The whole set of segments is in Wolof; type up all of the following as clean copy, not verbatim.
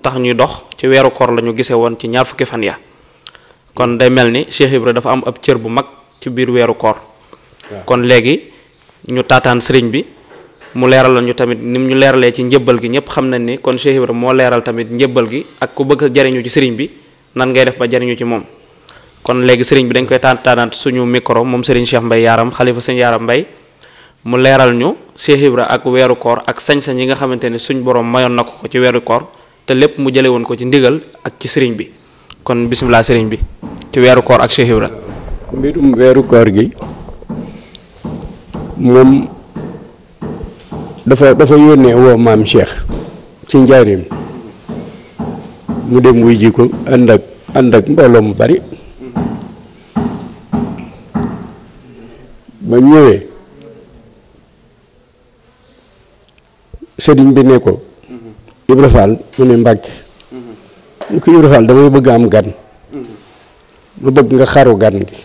tax ñuy dox ci weeru koor la ñu gisee woon ci ñaar fukki fan ya kon day mel ni Cheikh Ibra dafa am ab cër bu mag ci biir weeru koor kon léegi ñu taataan sëriñ bi mu leeralal ñu tamit ni ñu leeralee ci njëbbal gi ñëpp xam nañ ni kon Cheikh Ibra moo leeral tamit njëbbal gi ak ku bëgg a jariñu ci sëriñ bi nan ngay def ba jariñu ci moom kon léegi sëriñ bi dañ koy taanaat suñu micro moom sëriñ Cheikh Mbaye Yaram xalifa sëñ Yaram Mbaye mu leeral ñu Cheikh Ibra ak weeru koor ak sañ-sañ yi nga xamante ne suñ borom mayoon na ko ci weeru koor te lépp mu jële woon ko ci ndigal ak ci sëriñ bi kon bisimilah sëriñ bi ci weeru koor ak Cheikh Ibra. mbirum weeru koor gi moom dafa yónnee woo maam Cheikh ci njaareem mu dem wuy ji ko ànd ak mbooloo mu bari ba ñëwee sëriñ bi ne ko Ibra Fall mu ne Mbàkke ñu ko Ibra Fall damay bëgg am gan mu bëgg nga xaru gan gi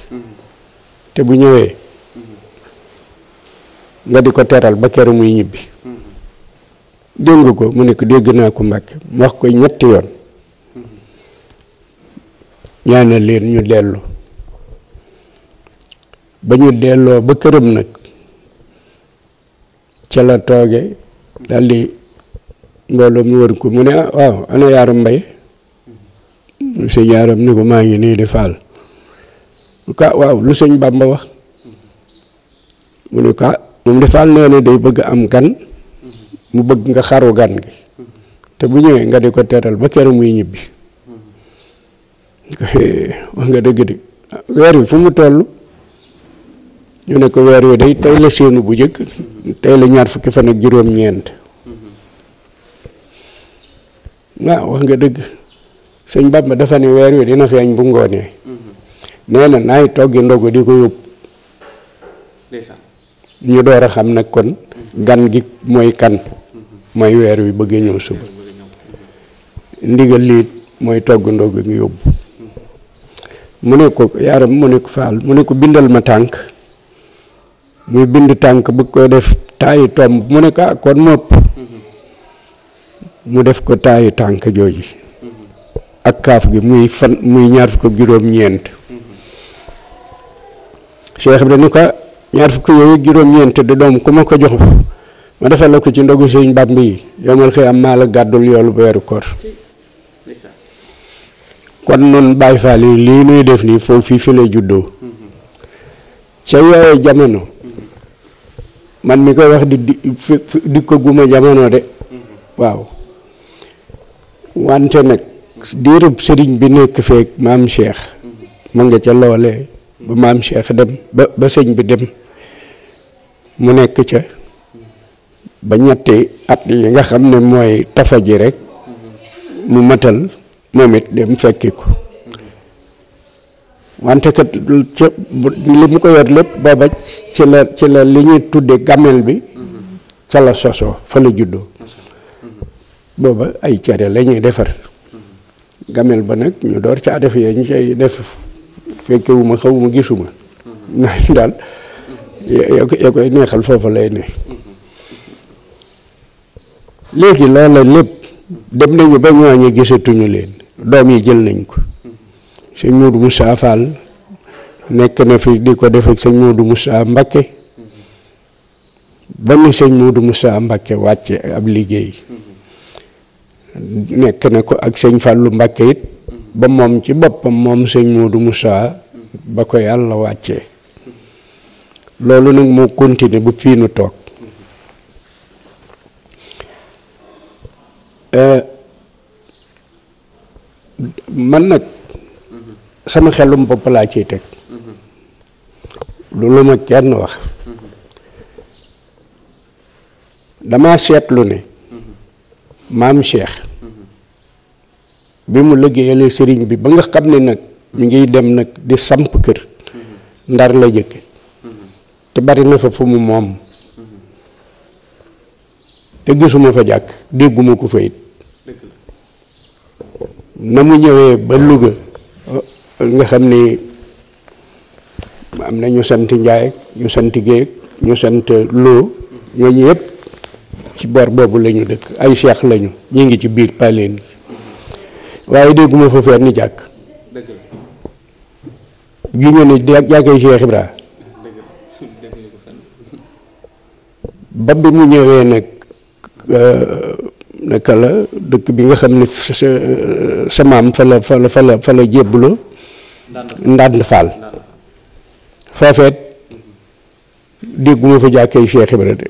te bu ñëwee nga di ko teral ba kër muy ñibbi dégg ko mu ne ko dégg naa ko Mbàkke mu wax koy ñetti yoon ñaanal leen ñu dellu ba ñu delloo ba këram nag ca la tooge daldi mbooloo mu wër ko mu ne waaw ana Yaram Mbay sëñ Yaram ni ko maa ngi nii di Faal waaw lu sëñ Bàmba wax mu ne ko moom di Faal nee na day bëgg am gan mu bëgg nga xaru gan gi te bu ñëwee nga di ko teral ba keroog muy ñibbi wax nga dëgg de weer wi fu mu toll ñu ne ko weer wi day tey la séenu bu jëkk tey la 20 fan ak juróom-ñeent waaw wax nga dëgg sëñ Bàmba dafa ne weer wi dina feeñ bu ngoonee nee na naay toggi ndogu di ko yóbbu ñu door a xam nag kon gan gi mooy kan mooy weer wi bëgg ñëw suba ndigal liit mooy togg ndogu ngi yóbbu mu ne ko Yaram mu ne ko Faal mu ne ko bindal ma tànk muy bind tànk bëgg koy def taayi tomb mu ne ko kon mopp mu def ko taayi tànk jooji ak kaaf gi muy 20 ak juróom-ñeent Cheikh bi ni ko 20 yooyu juróom-ñeent di doom ku ma ko jox ma defal la ko ci ndogu sëñ Bàmba yi yomal xëy am maa la gàddul yoolu ba weeru koor kon noonu Baay Faal yi lii nuy def nii foofu fi lay juddoo ca yooye jamono man mi koy wax di ko guma jamono de waaw wante nag diirub sëriñ bi nekk feek maam Cheikh ma nga ca loolee ba maam Cheikh dem ba sëñ bi dem mu nekk ca ba ñetti at yi nga xam ne mooy tafa ji rek mu matal moom it dem fekki ko wante kat ca li mu ko yor lépp booba ci la li ñuy tudde gamel bi ca la sosoo fa la juddoo booba ay cere la ñuy defar gamel ba nag ñu door caa def yee ñu cay def fekkewuma xawuma gisuma nañ daal ya koy neexal foofa lay ne léegi loola lépp dem nañu ba ñooñu gisatuñu leen doom yi jël nañ ko sëñ Moodu Moussa Fall nekk na fi di ko def ak sëñ Moodu Moussa Mbakke ba ni sëñ Moodu Moussa Mbakke wàcce ab liggéey nekk na ko ak sëñ Fàllu Mbakke it ba moom ci boppam moom sëñ Moodu Moussa ba ko yàlla wàccee loolu nag moo continuer bu fii nu toog man nag sama xelum bopp laa ciy teg lu ma kenn wax dama seetlu ne maam Cheikh bi mu liggéeyalee sëriñ bi ba nga xam ne nag mi ngi dem nag di samp kër Ndar la jëkke te bari na fa fu mu moom te gisuma fa jàkk dégguma ko fa it na mu ñëwee ba Louga nga xam ni am na ñu sant Njaay ñu sant Géey ñu sant Lo ñooñu yëpp ci boor boobu lañu dëkk ay Cheikh lañu ñu ngi ci biir paleen gi waaye dégguma fa fenn jàkk gi nga ne jàkkee Cheikh Ibra ba bi mu ñëwee nag naka la dëkk bi nga xam ne sa maam fa la jébbuloo Ndand Fall foofeet dégguma fa jàkkee Cheikh Ibra de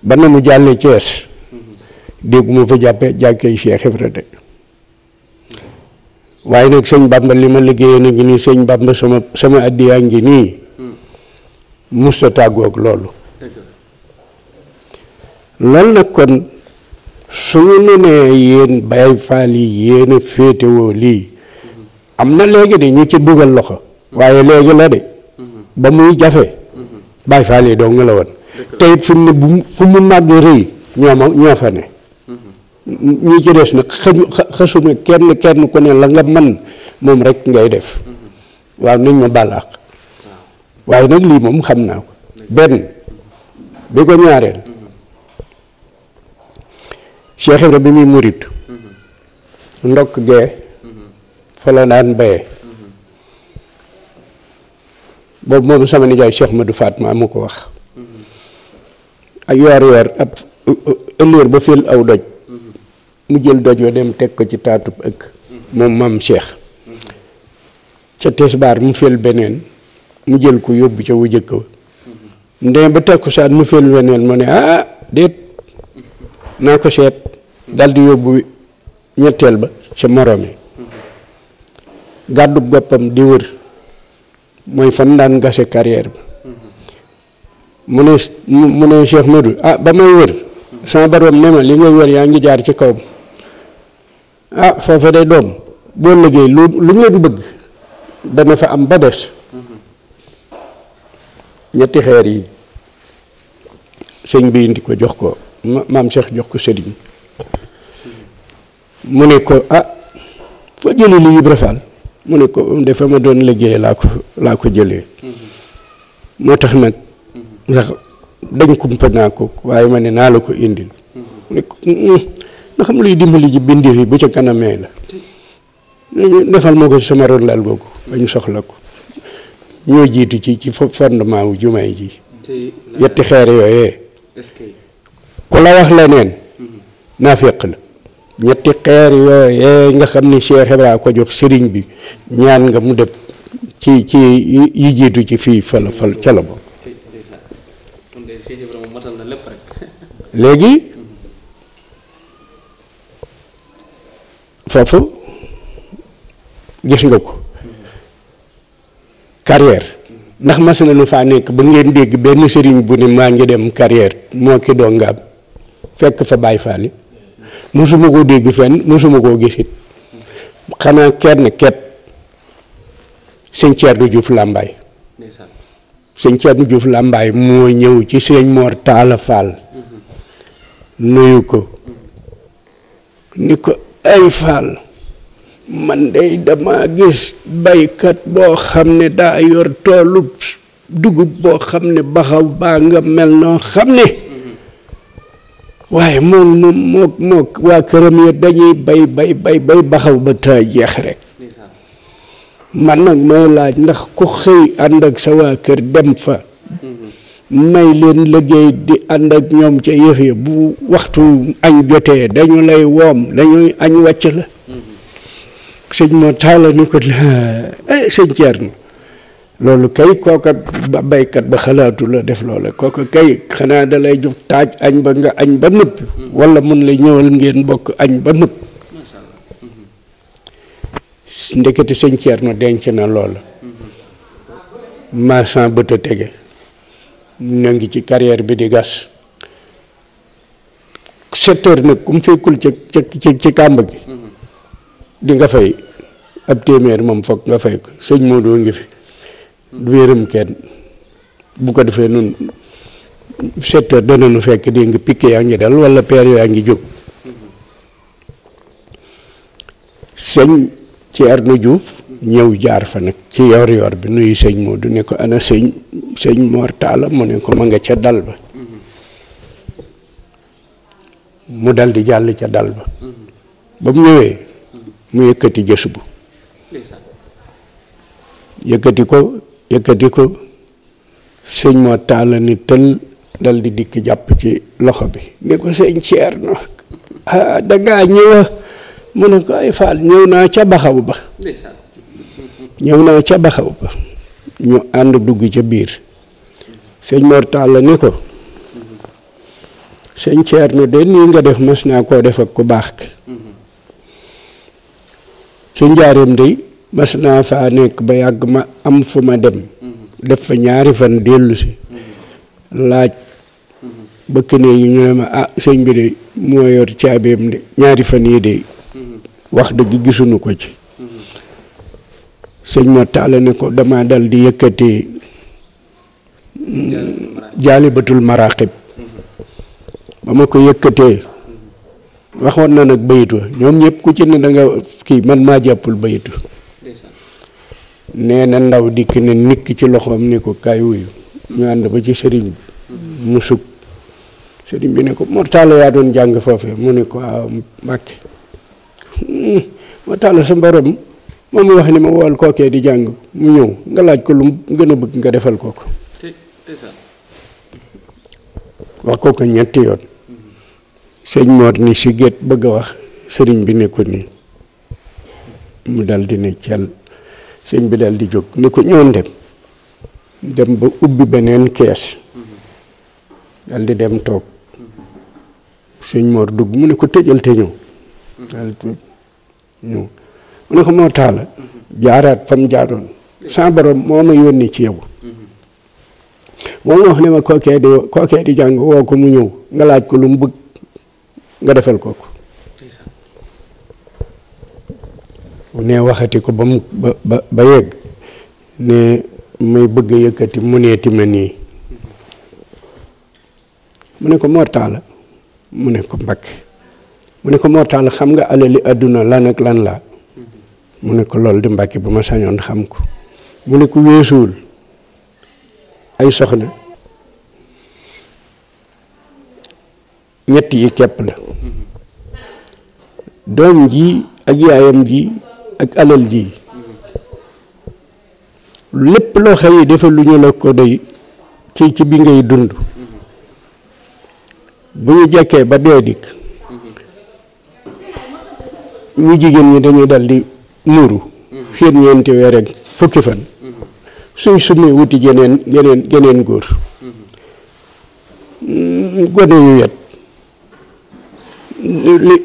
ba na mu jàllee Thiès dégguma fa jàkkee Cheikh Ibra de waaye nag sëñ Bamba li ma liggéeyee na ngi nii sëñ Bamba sama addiyaa ngi nii musta tàggoog loolu nag kon su ñu nee yéen Baay Faal yi yéen a féetewoo lii am na léegi de ñu ci dugal loxo waaye léegi la de ba muy jafe Baay Faal yi doo nga la woon te it fu mu màgg rëy ñoo fa ne ñi ci des nag xasuma kenn ku ne la nga man moom rek ngay def waaw nañ ma baal àq waaye nag lii moom xam naa ko benn bi ko ñaareel Cheikh Ibra bi muy murit ndokk gee fa la daan bayee boobu moom sama nijaay Cheikh Madou Fatma mu ko wax ak yoor ab ëllëer ba fil aw doj mu jël doj wa dem teg ko ci taatub ëkk moom maam Cheikh ca tisbaar mu fil beneen mu jël ko yóbbu ca wu jëkk wa ndee ba takkusaan mu fil beneen mu ne déet naa ko seet daldi yóbbu ñetteel ba ca moroom yi gàddu boppam di wër mooy fan daan gase carrière bi mu ne Cheikh Madou ba may wër sama borom ne ma li ngay wër yaa ngi jaar ci kaw foofa day doom boo liggéey lu ngeen bëgg dana fa am ba des ñetti xeer yi sëñ bi indi ko jox ko maam Cheikh jox ko sëriñ mu ne ko fa jëlee li Ibra Fall mu ne ko dafa ma doon liggéey laa ko jëlee moo tax nag ndax dañ kumpa naa ko waaye ma ne naa la ko indil mu ne ko ndax mu luy dimbali ji bindi fi bu ca kanamee la defal moo ko sama ron lal googu ba ñu soxla ko ñoo jiitu ci fondement wu jumaay ji yetti xeer yooyee ku la wax leneen naa fekk la ñetti xeer yooyee nga xam ni Cheikh Ibra ko jox sëriñ bi ñaan nga mu def ci yi jiitu ci fii fala ca la bokk léegi foofu gis nga ko carrière ndax mas na nu faa nekk ba ngeen dégg benn sëriñ bu ne maa ngi dem carrière moo ki dongaam fekk fa Baay Faal yi mosuma koo dégg fenn mosuma koo gisit xanaa kenn ket sëñ Thierno Diouf Lambaye sëñ Thierno Diouf Lambaye moo ñëw ci sëñ Mor Talla Fall nuyu ko ni ko ay Fall man dey dama gis baykat boo xam ne daa yor toolu dugub boo xam ne baxaw baa nga mel noo xam ne waaye moom waa këram ya dañuy bay baxaw ba taa jeex rek man nag may laaj ndax ku xëy ànd ak sa waa kër dem fa may leen liggéey di ànd ak ñoom ca yëf ya bu waxtu añ jotee dañu lay woom dañuy añ wàcc la sëñ moo taala ni ko sëñ Thierno loolu kay kooka baykat ba xalaatu la def loola kooka kay xanaa da lay jox taaj añ ba nga añ ba nëpp wala mun la ñëwal ngeen bokk añ ba nëpp ndekete sëñ Thierno denc na loola maasan bët a tege ñoo ngi ci carrière bi di gas 7 heures nag ku mu fekkul ci kàmb gi di nga fay ab téeméer moom foog nga fay ko sëñ Modou ngi fi du yërëm kenn bu ko defee nun 7 heures dana nu fekk di nga piqué yaa ngi dal wala peer yaa ngi jóg sëñ Thierno Diouf ñëw jaar fa nag ci yor bi nuyu sëñ Modou ne ko ana sëñ Mor Talla mu ne ko ma nga ca dal ba mu dal di jàll ca dal ba ba mu ñëwee mu yëkkati jësu bu yëkkati ko sëñ moo taala ni tël dal di dikk jàpp ci loxo bi ne ko sëñ Ceerno dangaa ñëwa mu ne ko ay Faal ñëw naa ca baxaw ba ñu ànd dugg ca biir sëñ Mor Talla ni ko sëñ Ceerno de nii nga def mas naa koo def ak ku baax ki ci njaareem de mas naa faa nekk ba yàgg ma am fu ma dem def fa ñaari fan dellu si laaj bëkk ne yi ñu ne ma sëñ bi de moo yor caabeem de ñaari fan yi de wax dëgg gisuñu ko ci sëñ Mor Talla ne ko dama dal di yëkkati jaalibatul maraqib ba ma ko yëkkatee waxoon na nag bayit wa ñoom ñëpp ku ci ne da nga kii man maa jàppul bayit wa nee na ndaw dikk ne nikk ci loxoom ni ko kaay wuyu ñu ànd ba ci sëriñ bi mu sukk sëriñ bi ne ko Mor Talla yaa doon jàng foofee mu ne ko waaw Mbàkke Mor Talla sa borom moom wax ni ma wool kookee di jàng mu ñëw nga laaj ko lu mu gën a bëgg nga defal ko wax ko ñetti yoon sëñ Mor ni si géet bëgg a wax sëriñ bi ne ko nii mu dal di ne cel sëñ bi dal di jóg ni ko ñoon dem ba ubbi beneen kees dal di dem toog sëñ Mor dugg mu ne ko tëjal te ñëw dal di ñëw mu ne ko Mor Talla jaaraat fam jaaroon sa borom moo ma yónni ci yow moom wax ne ma kookee di jàng woo ko mu ñëw nga laaj ko lu mu bëgg nga defal ko ne waxati ko ba mu ba yegg ne may bëgg a yëkkati mu neeti ma nii mu ne ko Mor Talla mu ne ko Mbàkke mu ne ko Mor Talla xam nga alali àdduna lan ak lan la mu ne ko loolu di Mbàkke ba ma sañoon xam ko mu ne ko weesuwul ay soxna ñett yi képp la doom ji ak yaayam ji ak alal ji lépp loo xëy defal lu ñu la ko doy ci bi ngay dund bu ñu jekkee ba dee dikk ñu jigéen ñi dañuy dal di muuru seen ñeenti weer ak fukki fan suñ sumee wuti geneen góor gone yu wet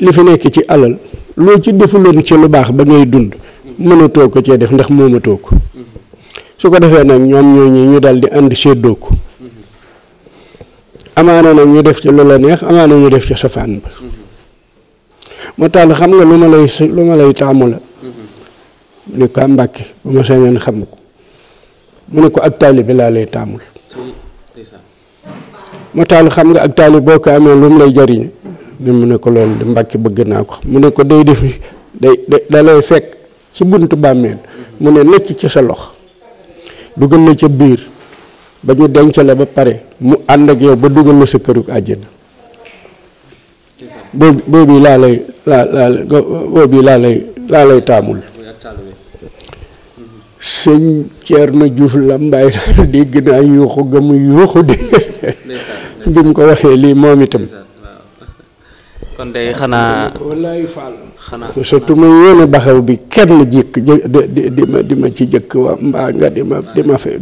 li fi nekk ci alal loo ci defuloon ci lu baax ba ngay dund mënatoo ko cee def ndax moomatoo ko su ko defee nag ñoom ñooñu ñu dal di ànd séddoo ko amaana nag ñu def ci lu la neex amaana ñu def ci safaan ba Mor Talla xam nga lu ma lay taamu la mu ne ko Mbàkke bu ma sañoon xam ko mu ne ko ak taalibe laa lay taamul Mor Talla xam nga ak taalibe boo ko amee lu mu lay jariñ mu ne ko loolu di Mbàkke bëgg naa ko mu ne ko day def da lay fekk ci buntu bàmmeel mu ne necc ci sa lox dugal la ca biir ba ñu denc la ba pare mu ànd ak yow ba dugal la sa kërug àjjana boobu laa lay taamul sëñ Ceerno Juuf Lambaay dégg naa yuuxu ga mu yuuxu dégg bi mu ko waxee lii moom itam kon day xanaa wallaay Fall surtout ma yéene baxaw bi kenn jikk di ma ci jëkk wa mbaa nga di ma fe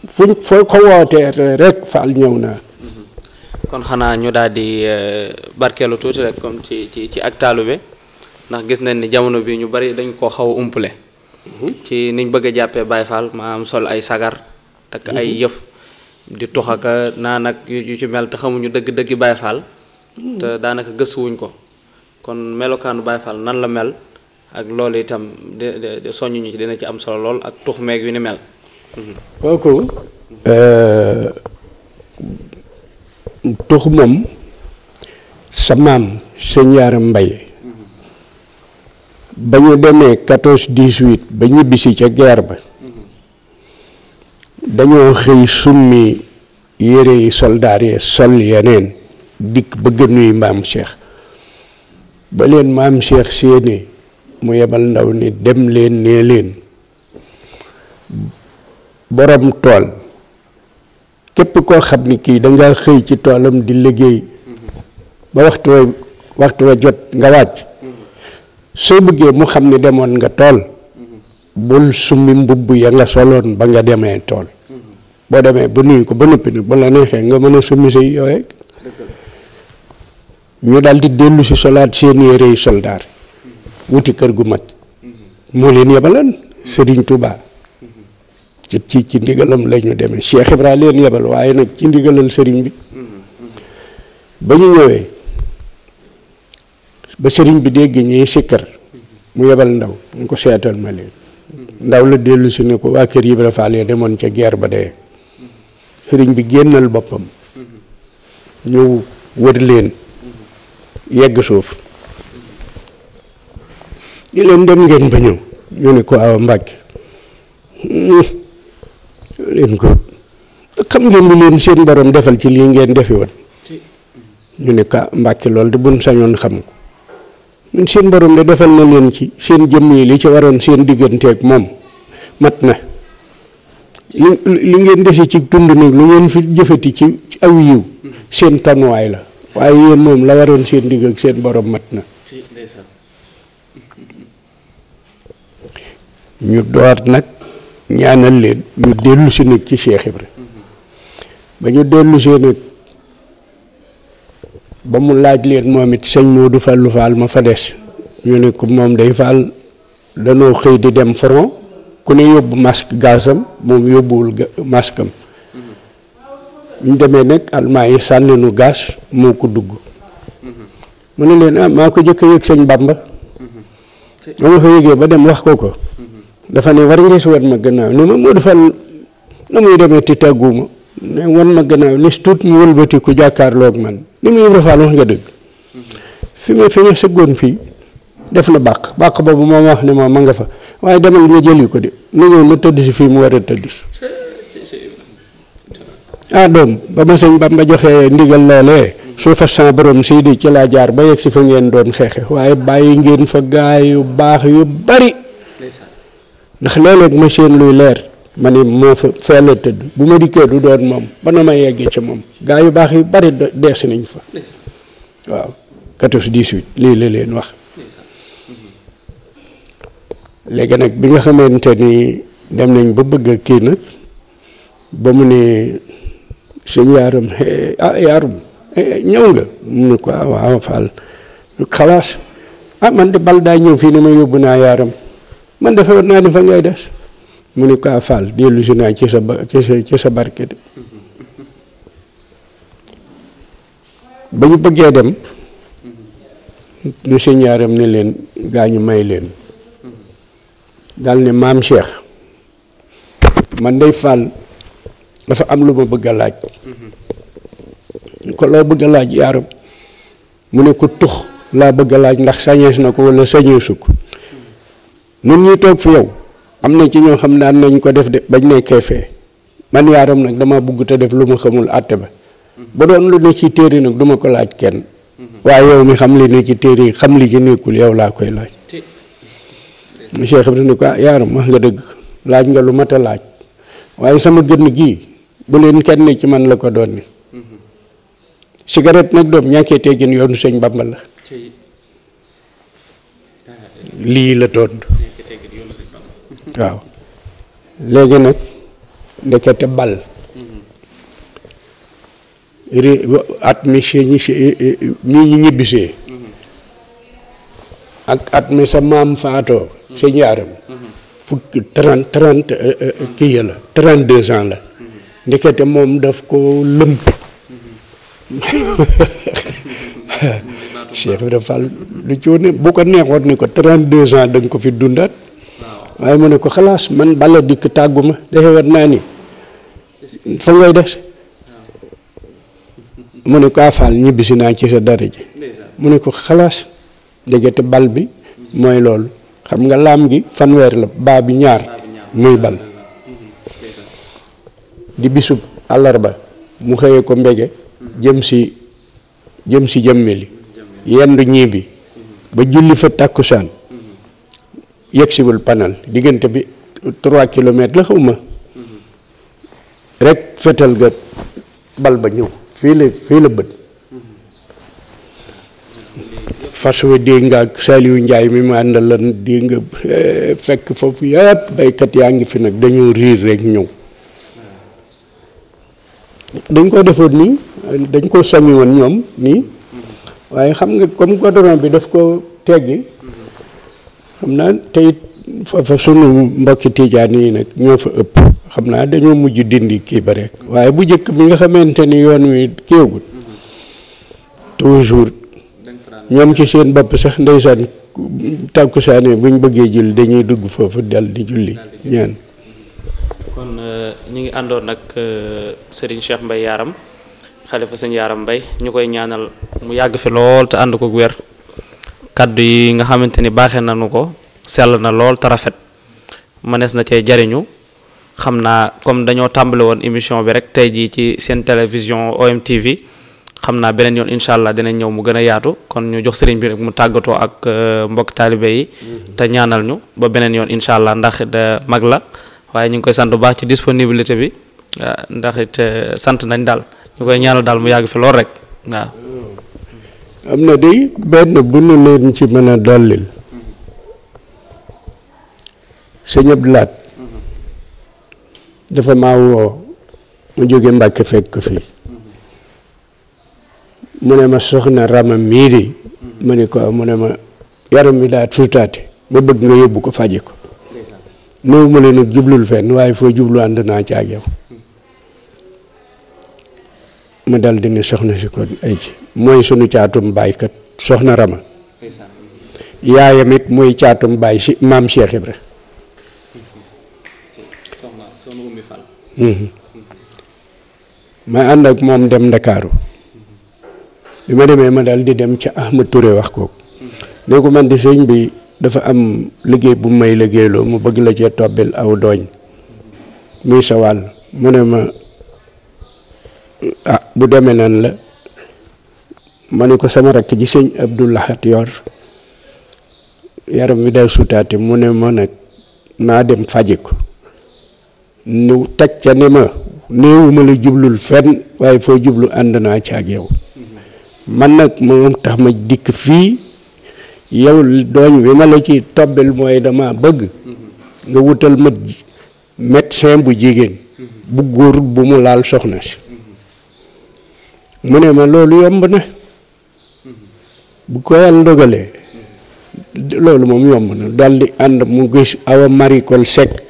fuñ foo ko wootee rek Fall ñëw naa kon xanaa ñu daal di barkeelu tuuti rek comme ci ak taalube ndax gis nañ ni jamono bi ñu bari dañ koo xaw a umpule ci niñ bëgg a jàppee Baay Faal maanaam sol ay sagar takk ay yëf di tuxaka naa nag yu ci mel te xamuñu dëgg-dëggi Baay Faal te daanaka gëstuwuñ ko kon melokaanu Baay Faal nan la mel ak loolu itam de soññuñu ci dina ci am solo lool ak tux meeg yu ni mel kooku tux moom sa maam sëñ Yaaram Mbay ba ñu demee 14-18 ba ñibbisi ca guerre ba dañoo xëy summi yére yi soldaar yi sol yeneen dikk bëgg nuyu maam Cheikh ba leen maam Cheikh séenée mu yebal ndaw ni dem leen nee leen borom tool képp koo xam ni kii danga xëy ci toolam di liggéey ba waxtu wa jot nga wàcc soo bëggee mu xam ni demoon nga tool bul summi mbubb ya nga soloon ba nga demee tool boo demee ba nuyu ko ba noppi nag ba la neexee nga mën a summi say yooye ñu daal di dellu si solaat seen yére yi soldaar wuti kër gu mag moo leen yebalan Sëriñ Tuubaa ci ndigalam la ñu demee Cheikh Ibra leen yebal waaye nag ci ndigalal sëriñ bi ba ñu ñëwee ba sëriñ bi dégg ñi sikkar mu yebal ndaw mu ko seetal ma leen ndaw la dellu si ne ko waa kër Ibra Faal ya demoon ca guerre ba dee sëriñ bi génnal boppam ñu wër leen yegg suuf ñu leen dem ngeen ba ñëw ñu ne ko awa Mbàkke leen ko xam ngeen lu leen seen borom defal ci lii ngeen defi woon ñu ne ka Mbàkke loolu de buñ sañoon xam ko ñun seen borom de defal na leen ci seen jëmm yi li ci waroon seen digganteeg moom mat na li ngeen desi ci tund nag lu ngeen fi jëfati ci aw yiw seen tanuwaay la waaye yéen moom la waroon seen digg ak seen borom mat na ñu door nag ñaanal leen ñu dellu si nag ci Cheikh Ibra ba ñu dellu see nag ba mu laaj leen moom it sëñ Moodu Fallu Faal ma fa des ñu ne ko moom day Faal danoo xëy di dem front ku ne yóbbu masque gazam moom yóbbuwul masque am ñu demee nag almaa yi sànni nu gaz moo ko dugg mu ne leen maa ko jëkk a yëg sëñ Bàmba ba ma fa yëgee ba dem wax ko dafa ne war nga si wan ma gannaaw ni ma Moodu Fall na muy demee ti tàgguma ne wan ma gannaaw ni tuut mu wëlbati ku jàkkaarloog man ni mu Ibra Fall wax nga dëgg fi ma sëggoon fii def na bàq boobu moom wax ne ma nga fa waaye demal nga jëli ko de na ñëw na tëdd si fii mu war a tëdd si doom ba ma sëñ Bamba joxee ndigal loolee su fa sa borom sii di ci laa jaar ba yegg si fa ngeen doon xeexe waaye bàyyi ngeen fa gaay yu baax yu bari ndax léeg-léeg ma seen luy leer ma ne moo fa feela tëdd bu ma dikkee du doon moom ba na ma yeggee ci moom gaa yu baax yu bari dees nañ fa waaw 14-18 lii la leen wax léegi nag bi nga xamante ni dem nañ ba bëgg a kii nag ba mu ne sëñ yaaram yaarum ñëw nga mu ne ko waaw Fall xalaas man de bal daa ñëw fii ne ma yóbbu naa yaaram man dafa war naa ne fa ngay des mu ne ko Fall dellu si naa ci sa barke de ba ñu bëggee dem ñu sëñ yaaram ne leen gaa ñu may leen daal ne maam Cheikh man day Fall dafa am lu ma bëgg a laaj ko loo bëgg a laaj yaaram mu ne ko tux laa bëgg a laaj ndax sañees na ko wala sañeesu ko nun ñuy toog fi yow am na ci ñoo xam daan nañ ko def de bañ nekkee fee man yaaram nag dama bëgg te def lu ma xamul àtte ba ba doon lu ne ci téere nag duma ko laaj kenn waaye yow mi xam li ne ci téere yi xam li ci nekkul yow laa koy laaj Cheikh Ibrahima ne ko yaaram wax nga dëgg laaj nga lu mat a laaj waaye sama gën gii bu leen kenn ci man la ko doon ni cigarette nag doom ñàkkee teggin yoonu sëñ Bamba la lii la doon waaw léegi nag ndekete bal at mi ñu ñibbisee ak at mi sa maam faatoo sëñ yaaram fukki 30 kii la 32 ans la ndekete moom daf ko lëmp Cheikh Ibrahima Fall lu ci ne bu ko neexoon ni ko 32 ans da nga ko fi dundaat waaye mu ne ko xalaas man bala dikk tàgguma defe war naa ni fa ngay des mu ne ko Fall ñibbisi naa ci sa dara ji mu ne ko xalaas ndekete bal bi mooy loolu xam nga laam gi fanweer la baa bi ñaar muy bal di bisub àllarba mu xëyee ko mbege jëm si jëmmeli yendu ñii bi ba julli fa tàkkusaan yegsiwul panal diggante bi 3 kilomètres la xawma rek fetal ga bal ba ñëw fii la bët fas wa dégg nga ak Saliou Ndiaye mi ma àndal lan dégg nga fekk foofu yëpp baykat yaa ngi fi nag dañoo riir rek ñëw dañ ko defoon nii dañ ko sañi woon ñoom nii waaye xam nga comme goudron bi daf ko teggi xam naa tey fa sunu mbokki tiijaan yi nag ñoo fa ëpp xam naa dañoo mujj dindi kii ba rek waaye bu njëkk bi nga xamante ni yoon wi kiiwagul toujours ñoom ci seen bopp sax ndeysaan tàkkusaane buñ bëggee julli dañuy dugg foofu dal di julli ñaan. kon ñu ngi àndoon nag Serigne Cheikh Mbaye Yaram xalifa sëñ Yaram Mbaye ñu koy ñaanal mu yàgg fi lool te ànd ko wér kaddu yi nga xamante ni baaxee nañu ko sell na lool te rafet mënees na cee jariñu xam naa comme dañoo tàmbale woon émission bi rek tey jii ci seen télévision OMTV xam naa beneen yoon incha allah dinañ ñëw mu gën a yaatu kon ñu jox sëriñ bi rek mu tàggatoo ak mbokk taalibe yi te ñaanal ñu ba beneen yoon incha allah ndax da mag la waaye ñu ngi koy sant bu baax ci disponibilité bi ndax it sant nañ daal ñu koy ñaanal daal mu yàgg fi lool rek waaw. am na de benn bu nu leen ci mën a dollil sëñ Abdou Lahat dafa maa woo mu jóge Mbàkke fekk ko fii mu ne ma soxna Rama mii di ma ne ko mu ne ma yaram mi daa tuutaate ma bëgg nga yóbbu ko faje ko néew ma leen nag jublul fenn waaye foo jublu ànd naa ci ak yow ma dal di ne soxna si kon ay ci mooy sunu caatum baaykat soxna Rama yaayam it mooy caatum baay si maam Cheikh Ibra ma ànd ak moom dem Ndakaaru bi ma demee ma dal di dem ca Ahmad Touré wax ko ne ko man di sëñ bi dafa am liggéey bu may liggéeyloo mu bëgg la cee tobbil aw dooñ muy sa wàll mu ne ma ah bu demee nan la ma ne ko sama rakk ji sëñ Abdou Lahat yor yaram wi day sutaate mu ne ma nag naa dem faji ko nu teg ca ne ma néewuma la jublul fenn waaye foo jublu ànd naa ci ak yow man nag moom tax ma dikk fii yow dooñ wi ma la ci tobbil mooy dama bëgg nga wutal ma médecin bu jigéen bu góor bu mu laal soxna si mu ne ma loolu yomb na bu ko yàlla dogalee loolu moom yomb na dal di ànd mu gis Awa Maricol Seck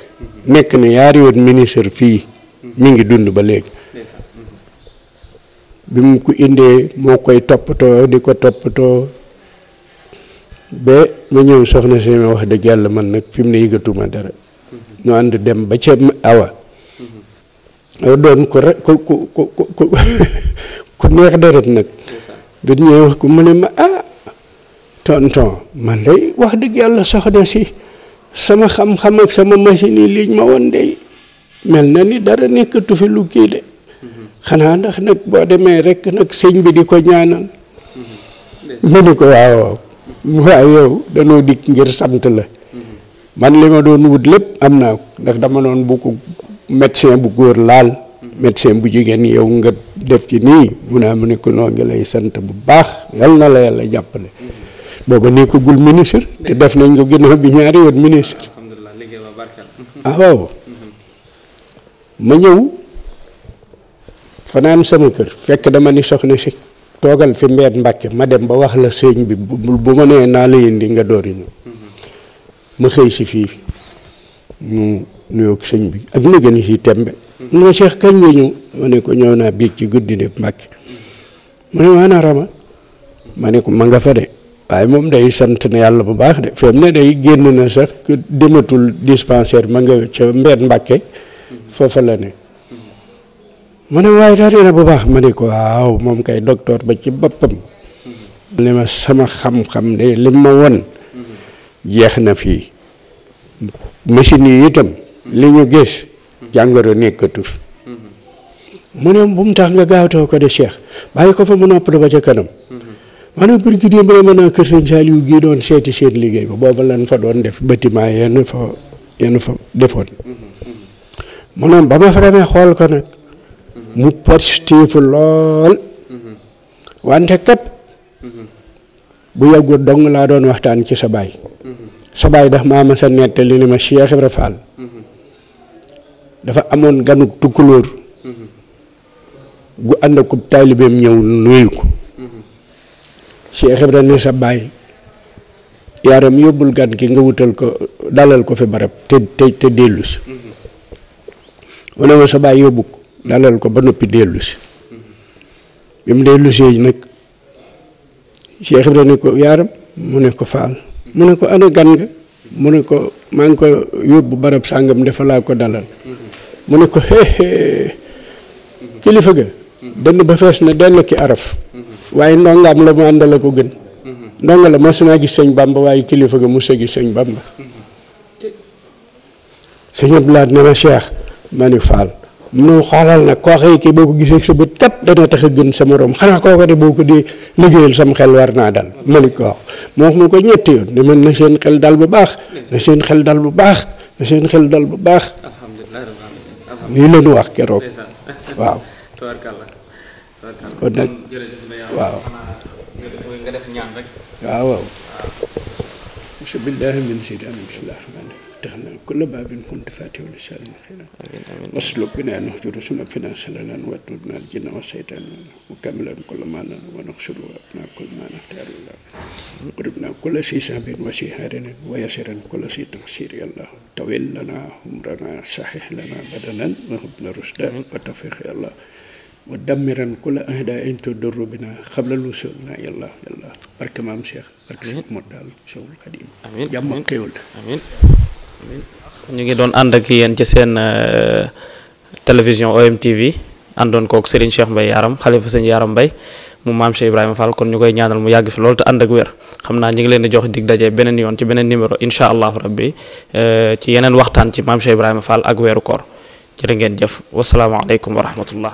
nekk na yaari yoon ministre fii mi ngi dund ba léegi bi mu ko indee moo koy toppatoo di ko toppatoo ba ma ñëw soxna si ma wax dëgg yàlla man nag fi mu ne yëgatuma dara ñu ànd dem ba ca Awa doon ko rek ku neex deret nag bi ñëwee wax ko mu ne ma tonton man day wax dëgg yàlla soxna si sama xam-xam ak sama machine yi liñ ma woon day mel na ni dara nekkatu fi lu kii de xanaa ndax nag boo demee rek nag sëñ bi di ko ñaanal ma ne ko waaw waaye yow danoo dikk ngir sant la man li ma doon wut lépp am naa ko ndax dama doon bu ko médecin bu góor laal médecin bu jigéen yow nga def ci nii mu ne ko noo ngi lay sant bu baax yal na la yàlla jàppale booba nekkagul ministre te def nañ ko ginnaaw bi ñaari yoon ministre waaw ma ñëw fanaan sama kër fekk dama ni soxna si toogal fi mbeet Mbàkke ma dem ba wax la sëñ bi bu ma nee naa la indi nga doori ñëw ma xëy si fii mu nuyoo sëñ bi ak na gën si tembe mu ne Cheikh kañ nga ñëw ma ne ko ñëw naa biig ci guddi de Mbàkke mu ne ma ana Rama ma ne ko ma nga fa de waaye moom day sant na yàlla bu baax de fi mu ne day génn na sax dematul dispensaire ma nga ca mbeet Mbàkke foofa la ne ma ne waaye tari na bu baax ma ne ko waaw moom kay docteur ba ci boppam li ma sama xam-xam de li ma won jeex na fii machine yi itam li ñu gis jàngoro nekkatu fi mu ne bu mu tax nga gaawtoo ko de Cheikh bàyyi ko fa mu noppalu ba ca kanam maanaam pour ki démb mën a kër sëñ Saliou gii doon seeti seen liggéey ba booba lan fa doon def bâtiment yenn fa defoon mu ne ba ma fa demee xool ko nag mu positif lool wante kat bu yàggul dong laa doon waxtaan ci sa baay daf maa ma sa nettali ne ma Cheikh Ibra Fall dafa amoon ganuk tukkulóor gu ànd ak taalibeem ñëw nuyu ko Cheikh Ibra ne sa baay yaaram yóbbul gan ki nga wutal ko dalal ko fi barab te dellu si mu ne ma sa baay yóbbu ko dalal ko ba noppi dellu si bi mu dellu si nag Cheikh Ibra ne ko yaaram mu ne ko Fall mu ne ko ana gan nga mu ne ko maa ngi ko yóbbu barab sàngam dafa laa ko dalal mu ne ko kilifa ga dënn ba fees na dell ki araf waaye ndongaam la mu àndal ko gën ndonga la mas naa gis sëñ Bamba waaye kilifa ga mos a gis sëñ Bamba sëñ Abdoulaye ne ma Cheikh ma ni Fall mu ne xoolal nag koo xëy kii boo ko gisee sa bët kat dana tax a gën sa morom xanaa kooku de boo ko di liggéeyal sam xel war naa dal ma ni ko wax moo wax ma ko ñetti yoon ne man na seen xel dal bu baax na seen xel dal bu baax na seen xel dal bu baax nii la ñu wax keroog waaw kon nag waaw nga def ñaan rek waaw auzu billaahi mina shaytaani bismillaahi rahmaani rahiim taxna kulla baabin kunta faatihan li saalin xayran wasluk binaa nuxjuru suma finaa salalan watudna jinna wa seytaan wa kamilan kulla maanan wa naxsuru naa kulla maa naxtaaru quribna kulla si saabin wa si harin wa yasiran kulla si taxsir yàlla tawil lana umrana saxix lana badanan wa hubna rusda wa tawfiq yàlla wa dammiran kulla ahda in tudurru bina xabla lusulna yàlla barke maam Cheikh barke Cheikh Mor daal Cheikhul Khadim jàmm ak xéwal amiin ñu ngi doon ànd ak yéen ci seen télévision OMTV àndoon kook Serigne Cheikh Mbaye Yaram xalifa sëñ Yaram Mbaye mu maam Cheikh Ibrahima Fall kon ñu koy ñaanal mu yàgg fi loolu te ànd ak wér xam naa ñu ngi leen di jox dig daje beneen yoon ci beneen numéro incha allahu rabbi ci yeneen waxtaan ci maam Cheikh Ibrahima Fall ak weeru koor jërë ngeen jëf wasalaamaaleykum wa rahmatullah